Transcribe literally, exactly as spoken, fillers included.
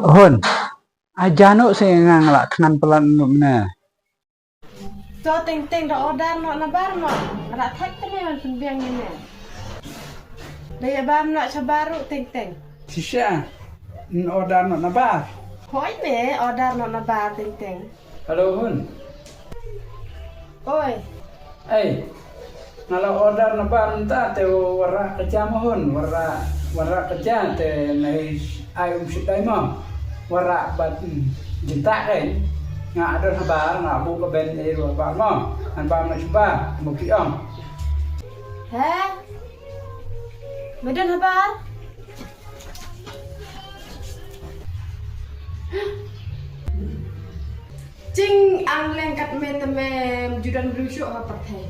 Hun, ai jano se nga nga la khngan palat nup ne. To Teng Teng, da order noh na bar noh. Ra thak te ne man pynbiang ne ne. Da ya bam noh cha bar ruh Teng Teng. Shisha, n order noh na bar. Hoi ne, order noh na bar Teng Teng. Hello Hun. Oi. Ei, nga la order na bar mynta te wara ka jam Hun, wara, wara ka jam te na ai um shit dai mo. Wara bat, mm, jinta kai. Nga adon habar, nga bu ka ben ei ru habar mo. Ngan bam na chuba, mo ki ong. He? Me don habar? Jing ang leng kat me te me ju don briew shuh ha pyrthei.